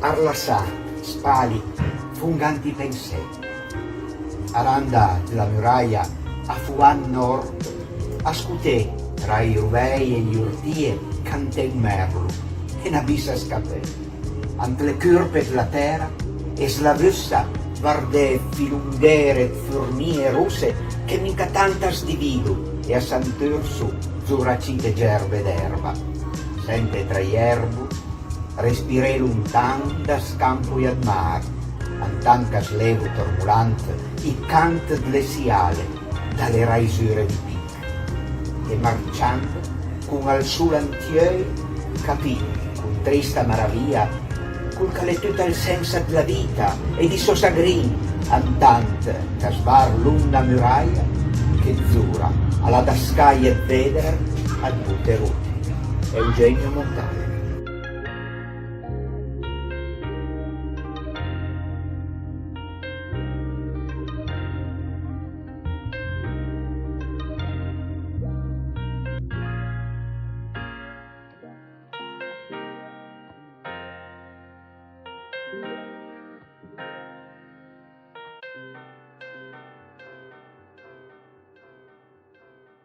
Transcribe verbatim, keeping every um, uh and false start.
Arlassà, spali, fongant i pensé. Arandà la muraja, a fovà an nòrd, a scoté tra i rovèj e j'ortìe canté un merlo e na bissa scapé. Ant le curpe dla tèra e sla vussa vardé filonghere ëd formije rosse che mincatant a sdivido e a s'anturso zura cite gerbe d'erba. Sempe tra j'erbo, respiré lontan da scampoja ëd mar, antant ch'a sleva tormolant ij cant dle siale da le raisure dij pic. E marciand con al sol ant j'euj, capì con trista maravija col ch'a l'é tut ël sens dla vita e dij sò sagrin, antant ch'a sbarlo na muraja che zura a l'ha da scaje ëd véder ëd bote rote. Eugenio Montale.